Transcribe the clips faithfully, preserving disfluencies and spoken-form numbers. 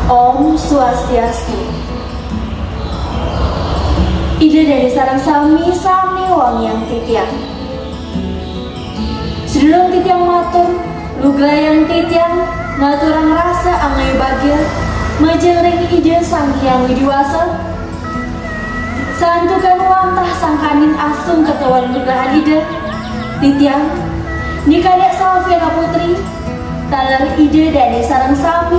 Om Swastiastu. Ida dané sareng sami sané wangiang titiang. Sadurung titiang matur, lugrayang titiang ngaturang rasa angayubagia majeng ring Ida Sang Hyang Widhi Wasa. Santukan wantah sangkaning asung katawan nugrahan Ida, titiang, Ni Kadék Salviana Putri, taler Ida dané sareng sami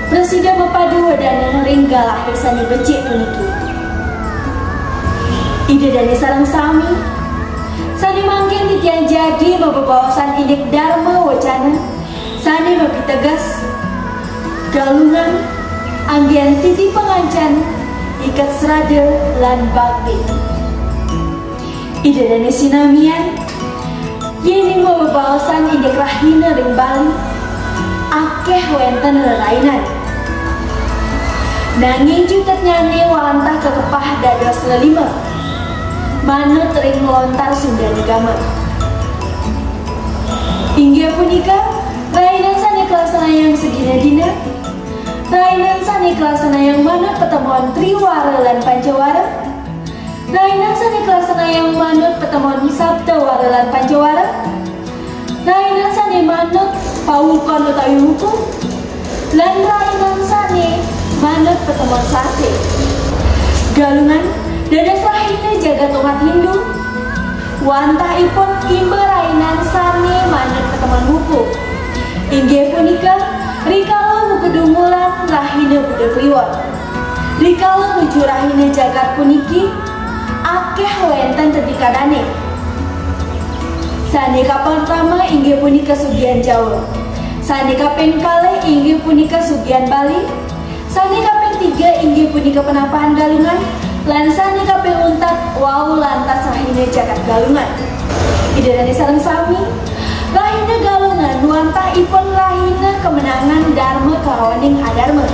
prasida mapadu wedana ring galahé sané becik puniki. Ida dané sareng sami, sané mangkin titiang jagi mabebaosan indik Darma Wacana sané mapiteges, Galungan, anggén titi pangancan, iket srada lan bakti. Ida dané sinamian, yéning mabebaosan indik rahina ring Bali, akéh wénten rerainan. Nanging cutetnyané wantah kakepah dados lelima, manut ring lontar Sunda Nigama. Inggih punika, rainan sané kalaksanayang sadina-dina, rainan sané kalaksanayang manut patemon Triwara lan Pancawara, rainan sané kalaksanayang manut patemon Saptawara lan Pancawara, rainan sané manut pawukon utawi wuku, lan rainan sané manut patemon sasih. Galungan dados rahina jagat umat Hindu. Wantah ipun imba rainan sané manut patemon wuku. Inggih punika, rikala wuku Dungulan rahina Buda Kliwon. Rikala nuju rahina jagat puniki, akéh wénten tetikané. Sané kapertama inggih punika Sugihan Jawa. Sané kaping kalih inggih punika Sugihan Bali. Sané kaping tiga inggih punika Penampahan Galungan, lan sané kaping untat wau lantas rahina jagat Galungan. Ida dané sareng sami, rahina Galungan wantah ipun rahina kemenangan darma kalawaning adarma.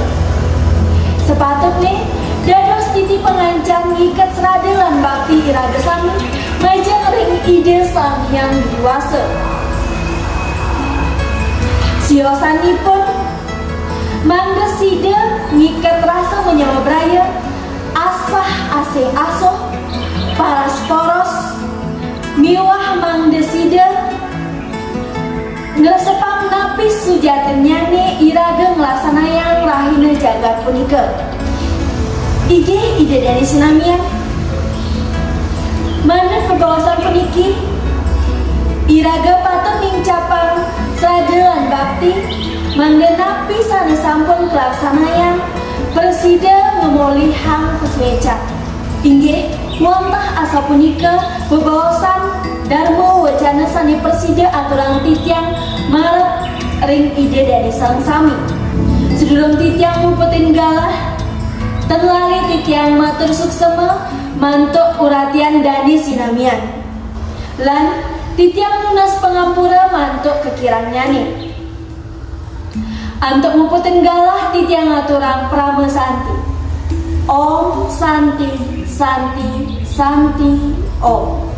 Sapatutné dados titi pangancan ngiket srada lan bakti iraga sami majeng ring Ida Sang Hyang Widhi Wasa. Siosanipun, mangda sida ngiket rasa manyama braya, asah asih asuh, paras poros, miwah mangda sida ngresepang napi sujatinnyané iraga nglaksanayang rahina jagat punika. Inggih Ida dané sinamian. Manut bebaosan puniki, iraga patut nincapang srada lan bakti, mangda napi sané sampun kalaksanayang prasida ngamolihang pasuécan. Inggih, wantah asapunika bebaosan Darma Wacana sané prasida aturang titiang marep ring Ida dané sareng sami. Sadurung titiang muputin galah, tan lali titiang matur suksema mantuk uratian dané sinamian. Lan titiang nunas pangampura mantuk kakirangnyané. Antuk muputin galah titiang ngaturang parama santi. Om Santi, Santi, Santi, Om.